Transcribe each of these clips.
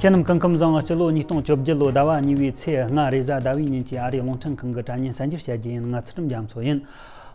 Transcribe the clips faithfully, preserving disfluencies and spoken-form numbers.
ཁྱེད་རྣམས་སྐུ་ཁམས་བཟང་། སྤྱི་ལོ་ཉིས་སྟོང་བཅོ་བརྒྱད་ལོའི་ཟླ་བ་གཉིས་པའི་ཚེས་ལྔ་རེས་གཟའ་ཟླ་བའི་ཉིན་གྱི་ཨ་རིའི་རླུང་འཕྲིན་ཁང་གི་དྲ་བརྙན་གསར་འགྱུར་བཤད་རྒྱུ་ཡིན། ང་ཚུལ་ཁྲིམས་རྒྱ་མཚོ་ཡིན།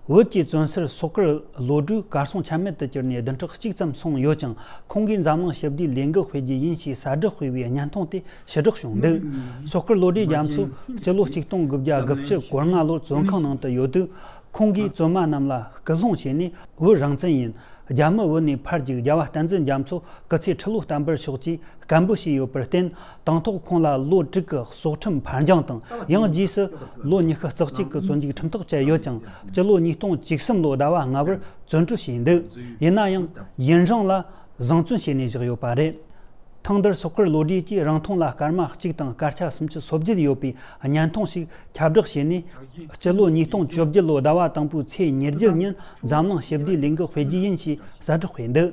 བོད་ཀྱི་བཙོན་སར་སོག་དཀར་བློ་གྲོས་གར་སོང་ཆ་མེད་དུ་གྱུར་ནས་བདུན་ཕྲག་གཅིག་ཙམ་སོང་ཡོད་ཀྱང་། ཁོང་གིས་འཛམ་གླིང་ཞི་བདེའི་ལས་འགུལ་སྤེལ་རྒྱུ་ཡིན་ཞེས་གསལ་བསྒྲགས་སྤེལ་བའི་བརྙན་ཐུང་དེ་ཕྱིར་བསྒྲགས་བྱུང་འདུག། སོག་དཀར་བློ་གྲོས་རྒྱ་མཚོ་སྤྱི་ལོ་ཆིག་སྟོང་དགུ་བརྒྱ་དགུ་བཅུ་གོ་ལྔ་ལོར་བཙོན་ཁང་ནང་དུ་ཡོད་དུས། ཁོང་གིས་བཙོན་མ་རྣམས་ལ་སྐུལ་སློང་བྱས་ནས། བོད་རང་བཙན་ཡིན། རྒྱ་མི་བོད་ནས་ཕར་རྒྱུགས། རྒྱལ་བ་བསྟན་འཛིན་རྒྱ་མཚོ་སྐུ་ཚེ་ཁྲི་ལོ་བརྟན་པར་ཤོག་ཅེས་སྐད་འབོད་བྱས་ཡོད་པར་བརྟེན། དང་ཐོག་ཁོང་ལ་ལོ་དྲུག་གི་སྲོག་ཁྲིམས་ཕར་འགྱངས་དང་། ཡང་རྗེས་སུ་ལོ་ཉི་ཤུ་རྩ་གཅིག་གི་བཙོན་འཇུག་ཁྲིམས་ཐག་བཅད་ཡོད་ཀྱང་། སྤྱི་ལོ་ཉིས་སྟོང་བཅུ་གསུམ་ལོའི་ཟླ་བ་ལྔ་པར་བཙོན་གྲོལ་བྱས་འདུག། ཡིན་ན་ཡང་ཡུན་རིང་ལ་བཟང་བཙོན་བྱས་ནས་བཞག་ཡོད་པ་རེད། ཐེངས་འདིར་སོག་དཀར་བློ་གྲོས་ཀྱིས་རིང་ཐུང་ལ་སྐར་མ་གཅིག་དང་སྐར་ཆ་སུམ་ཅུ་སོ་བརྒྱད་ཡོད་པའི་བརྙན་ཐུང་ཞིག་ཁྱབ་བསྒྲགས་བྱས་ནས། སྤྱི་ལོ་ཉིས་སྟོང་བཅོ་བརྒྱད་ལོའི་ཟླ་བ་དང་པོའི་ཚེས་ཉེར་བརྒྱད་ཉིན་འཛམ་གླིང་ཞི་བདེའི་ལས་འགུལ་སྤེལ་རྒྱུ་ཡིན་ཞེས་གསལ་བསྒྲགས་སྤེལ་འདུག།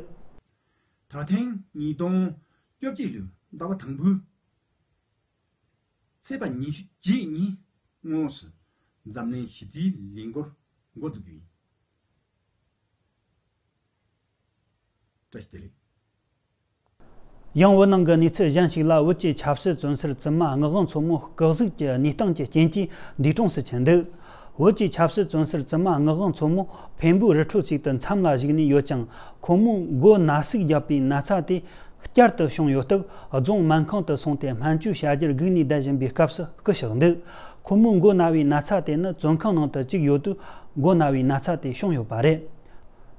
ད་ཐེངས་ཉིས་སྟོང་བཅོ་བརྒྱད་ལོའི་ཟླ་བ་དང་པོའི་ཚེས་པ་ཉི་ཤུ་རྗེས་ཉིན་དངོས་སུ་འཛམ་གླིང་ཞི་བདེའི་ལས་འགུལ་འགོ་འཛུགས་རྒྱུ་ཡིན། བཀྲ་ཤིས་བདེ་ལེགས། ཡང་བོད་ནང་གི་གནས་ཚུལ་གཞན་ཞིག་ལ། བོད་ཀྱི་ཆབ་སྲིད་བཙོན་སར་བཙུན་མ་ངག་དབང་མཚོ་མོ་སྐུ་གཟུགས་ཀྱི་གནས་སྟངས་ཀྱི་རྐྱེན་གྱིས་འདས་གྲོངས་སུ་ཕྱིན་འདུག། བོད་ཀྱི་ཆབ་སྲིད་བཙོན་སར་བཙུན་མ་ངག་དབང་མཚོ་མོ་འཕན་པོའི་རི་ཁྲོད་ཅིག་ཏུ་མཚམས་ལ་བཞུགས་ནས་ཡོད་ཀྱང་། ཁོ་མོའི་མགོ་ན་ཟུག་བརྒྱབ་པའི་ན་ཚ་དེ་བསྐྱར་དུ་བྱུང་ཡོད་སྟབས། རྫོང་སྨན་ཁང་དུ་སོང་སྟེ་སྨན་བཅོས་བྱ་རྒྱུར་སྒུག་ནས་བསྡད་བཞིན་པའི་སྐབས་སུ་སྐུ་གཤེགས་འདུག། ཁོ་མོའི་མགོ་ན་བའི་ན་ཚ་དེ་ནི་བཙོན་ཁང་ནང་དུ་བཅུག་ཡོད་དུས་མགོ་ན་བའི་ན་ཚ་དེ་བྱུང་ཡོད་པ་རེད།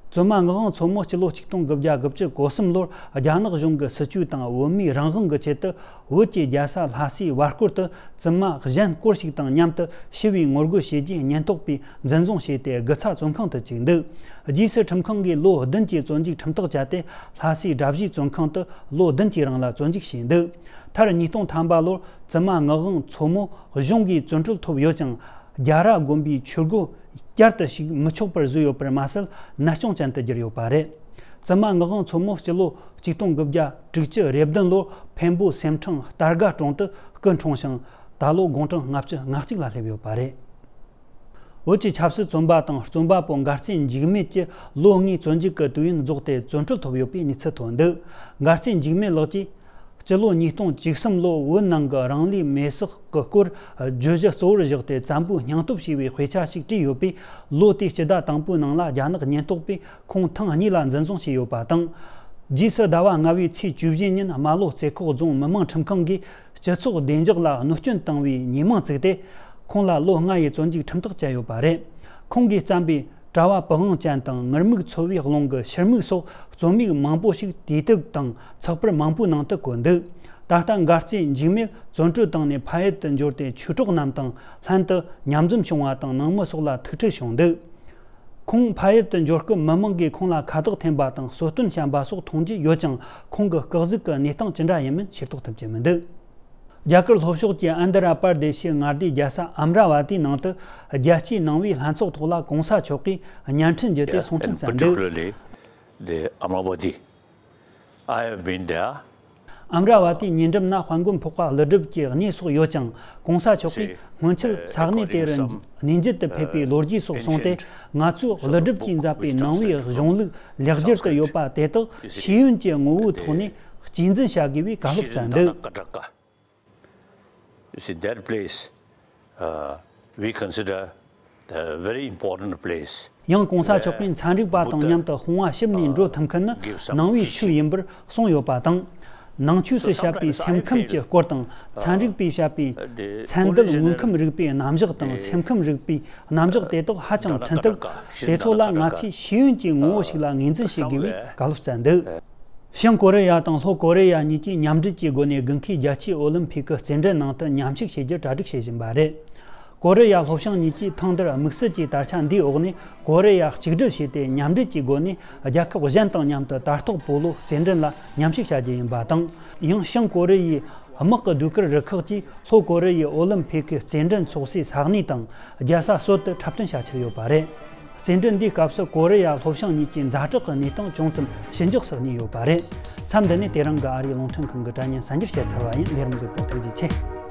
བཙུན་མ་ངག་དབང་མཚོ་མོ་སྤྱི་ལོ་ཆིག་སྟོང་དགུ་བརྒྱ་དགུ་བཅུ་གོ་གསུམ་ལོར་རྒྱ་ནག་གཞུང་གི་སྲིད་བྱུས་དང་བོད་མིའི་རང་དབང་གི་ཆེད་དུ། བོད་ཀྱི་རྒྱལ་ས་ལྷ་སའི་བར་སྐོར་དུ་བཙུན་མ་གཞན་སྐོར་ཞིག་དང་མཉམ་དུ་ཞི་བའི་ངོ་རྒོལ་བྱས་རྗེས་ཉེན་རྟོག་པས་འཛིན་བཟུང་བྱས་ཏེ། དགུ་ཚ་བཙོན་ཁང་དུ་བཅུག་འདུག། རྗེས་སུ་ཁྲིམས་ཁང་གིས་ལོ་བདུན་གྱི་བཙོན་འཇུག་ཁྲིམས་ཐག་བཅད་དེ། ལྷ་སའི་དགྲ་བཞིའི་བཙོན་ཁང་དུ་ལོ་བདུན་གྱི་རིང་ལ་བཙོན་འཇུག་བྱས་འདུག། མཐར་ཉིས་སྟོང་ཐམ་པ་ལོར་བཙུན་མ་ངག་དབང་མཚོ་མོ་གཞུང་གིས་བཙོན་གྲོལ་ཐོབ་ཡོད་ཀྱང་། རྒྱལ་ར་དགོན་པའི་ཆོས་སྒོ་བསྐྱར་དུ་ཞུགས་མི་ཆོག་པར་བཟོས་ཡོད་པར་མ་ཟད། ནད་སྐྱོང་ཅན་དུ་གྱུར་ཡོད་པ་རེད། བཙུན་མ་ངག་དབང་མཚོ་མོ་སྤྱི་ལོ་ཆིག་སྟོང་དགུ་བརྒྱ་དྲུག་ཅུ་རེ་བདུན་ལོར་འཕན་པོ་སེམས་ཕྲེང་སྟར་ག་གྲོང་དུ་སྐུ་འཁྲུངས་ཤིང་། ད་ལོ་དགུང་གྲངས་ལྔ་བཅུ་ང་གཅིག་ལ་སླེབས་ཡོད་པ་རེད། བོད་ཀྱི་ཆབ་སྲིད་བཙོན་པ་དང་བཙོན་པ་པོ་མགར་རྩེ་འཇིགས་མེད་ཀྱི་ལོ་ལྔའི་བཙོན་འཇུག་གི་དུས་ཡུན་རྫོགས་ཏེ་བཙོན་གྲོལ་ཐོབ་ཡོད་པའི་གནས་ཚུལ་ཐོན་འདུག། མགར་རྩེ་འཇིགས་མེད་ལགས་ཀྱིས། སྤྱི་ལོ་ཉིས་སྟོང་བཅུ་གསུམ་ལོར་བོད་ནང་གི་རང་ལུས་མེ་སྲེག་གི་སྐོར་བརྗོད་གཞི་གཙོ་བོར་བཞག་སྟེ་བཙན་པོའི་སྙིང་སྟོབས་ཞེས་པའི་དཔེ་ཆ་ཞིག་བྲིས་ཡོད་པས། ལོ་དེའི་སྤྱི་ཟླ་དང་པོའི་ནང་ལ་རྒྱ་ནག་ཉེན་རྟོག་པས་ཁོང་ཐེངས་གཉིས་ལ་འཛིན་བཟུང་བྱས་ཡོད་པ་དང་། རྗེས་སུ་ཟླ་བ་ལྔ་པའི་ཚེས་བཅུ་བཞི་ཉིན་རྨ་ལྷོ་རྩེ་ཁོག་རྫོང་མི་དམངས་ཁྲིམས་ཁང་གིས་སྤྱི་ཚོགས་བདེ་འཇགས་ལ་གནོད་སྐྱོན་བཏང་བའི་ཉེས་མིང་བཙུགས་ཏེ། ཁོང་ལ་ལོ་ལྔ་ཡི་བཙོན་འཇུག་ཁྲིམས་ཐག་བཅད་ཡོད་པ་རེད། ཁོང་གིས་བརྩམས་པའི་གྲྭ་བ་པི་ཝང་ཅན་དང་ངུར་སྨྲིག་ཚོ་བའི་གླིང་གི་ཕྱིར་མིག་སོགས་རྩོམ་ཡིག་མང་པོ་ཞིག་དུས་དེབ་དང་ཚགས་པར་མང་པོའི་ནང་དུ་བཀོད་འདུག། ད་ལྟ་མགར་རྩེ་འཇིགས་མེད་བཙོན་གྲོལ་བཏང་ནས་ཕ་ཡུལ་དུ་འབྱོར་ཏེ། ཆོས་གྲོགས་རྣམས་དང་ལྷན་དུ་མཉམ་འཛོམས་བྱུང་བ་དང་ནང་མི་སོགས་ལ་ཐུག་འཕྲད་བྱུང་འདུག། ཁོང་ཕ་ཡུལ་དུ་འབྱོར་སྐབས་མི་མང་གིས་ཁོང་ལ་ཁ་བཏགས་འཐེན་པ་དང་གསོལ་སྟོན་བཤམས་པ་སོགས་མཐོང་རྒྱུ་ཡོད་ཀྱང་། ཁོང་གི་སྐུ་གཟུགས་ཀྱི་གནས་སྟངས་ཇི་འདྲ་ཡིན་མིན་ཤེས་རྟོགས་ཐུབ་ཀྱི་མི་འདུག། རྒྱ་གར་ལྷོ་ཕྱོགས་ཀྱི་ཨན་དྷ་ར་པར་དེ་ཤི་མངའ་སྡེའི་རྒྱལ་ས་ཨམ་ར་ཝ་ཏིའི་ནང་དུ། རྒྱལ་སྤྱིའི་ནང་པའི་ལྷན་ཚོགས་ཐོག་ལ་གོང་ས་མཆོག་གིས་བརྙན་འཕྲིན་བརྒྱུད་དེ་གསུང་འཕྲིན་བསྩལ་འདུག། Particularly the Amaravati. I have been there. ཨམ་ར་ཝ་ཏིའི་ཉེ་འགྲམ་ན་དཔལ་མགོན་འཕགས་པ་ཀླུ་སྒྲུབ་ཀྱི་གནས་སོགས་ཡོད་ཀྱང་། གོང་ས་མཆོག་གིས་སྔོན་ཆད་ས་གནས་དེ་རུ་གནས་མཇལ་དུ་ཕེབས་པའི་ལོ་རྒྱུས་སོགས་གསུངས་ཏེ། ང་ཚོས་ཀླུ་སྒྲུབ་ཀྱིས་མཛད་པའི་ནང་པའི་གཞུང་ལུགས་ལེགས་སྒྱུར་དུ་ཡོད་པ་དེ་དག་ཤེས་ཡོན་གྱི་ངོ་བོའི་ཐོག་ནས་གཅེས་འཛིན་བྱ་དགོས་པའི་བཀའ་སློབ་བསྩལ་འདུག། You see, that place, uh, we consider a very important place. ཡང་གོང་ས་མཆོག་གིས་ཚན་རིག་པ་དང་མཉམ་དུ་དཔུང་བ་ཞིབ་ནས་འགྲོ་ཐུབ་མཁན་ནི་ནང་པའི་ཆོས་ཡིན་པར་གསུངས་ཡོད་པ་དང་། ནང་ཆོས་སུ་བཤད་པའི་སེམས་ཁམས་ཀྱི་སྐོར་དང་། ཚན་རིག་པས་བཤད་པའི་ཚན་རྡུལ་དངོས་ཁམས་རིག་པའི་རྣམ་གཞག་དང་། སེམས་ཁམས་རིག་པའི་རྣམ་གཞག་དེ་དག་ཧ་ཅང་མཐུན་སྟབས། དེ་ཚོ་ལ་ང་ཚོས་ཤེས་ཡོན་གྱི་ངོ་བོ་ཞིག་ལ་ངོས་འཛིན་བྱེད་དགོས་པའི་བཀའ་སློབ་བསྩལ་འདུག། བྱང་ཀོ་རི་ཡ་དང་ལྷོ་ཀོ་རི་ཡ་གཉིས་ཀྱིས་མཉམ་འབྲེལ་གྱི་སྒོ་ནས་དགུན་ཁའི་རྒྱལ་སྤྱིའི་ཨོ་ལིམ་ཕིག་གི་རྩེད་འགྲན་ནང་དུ་མཉམ་ཞུགས་བྱེད་རྒྱུར་གྲ་སྒྲིག་བྱེད་བཞིན་པ་རེད། ཀོ་རི་ཡ་ལྷོ་བྱང་གཉིས་ཀྱིས་ཐེངས་འདིར་དམིགས་བསལ་གྱི་དར་ཆ་འདིའི་འོག་ནས་ཀོ་རི་ཡ་གཅིག་སྒྲིལ་བྱས་ཏེ། མཉམ་འབྲེལ་གྱི་སྒོ་ནས་རྒྱལ་ཁབ་གཞན་དང་མཉམ་དུ་དར་ཐོག་སྤོ་ལོ་རྩེད་འགྲན་ལ་མཉམ་ཞུགས་བྱ་རྒྱུ་ཡིན་པ་དང་། ཡང་བྱང་ཀོ་རི་ཡའི་དམག་གི་ཟློས་གར་རུ་ཁག་གིས་ལྷོ་ཀོ་རི་ཡའི་ཨོ་ལིམ་ཕིག་གི་རྩེད་འགྲན་ཚོགས་སའི་ས་གནས་དང་རྒྱལ་ས་སོད་དུ་འཁྲབ་སྟོན་བྱ་འཆར་ཡོད་པ་རེད། རྩེད་འགྲན་འདིའི་སྐབས་སུ་ཀོ་རི་ཡ་ལྷོ་བྱང་གཉིས་ཀྱི་ཛ་དྲག་གི་གནས་སྟངས་ཅུང་ཙམ་ཞི་འཇགས་སུ་གནས་ཡོད་པ་རེད། མཚམས་འདི་ནས་དེ་རིང་གི་ཨ་རིའི་རླུང་འཕྲིན་ཁང་གི་དྲ་བརྙན་གསར་འགྱུར་བཤད་ཚར་བ་ཡིན། ལས་རིམ་གཟིགས་པར་ཐུགས་རྗེ་ཆེ།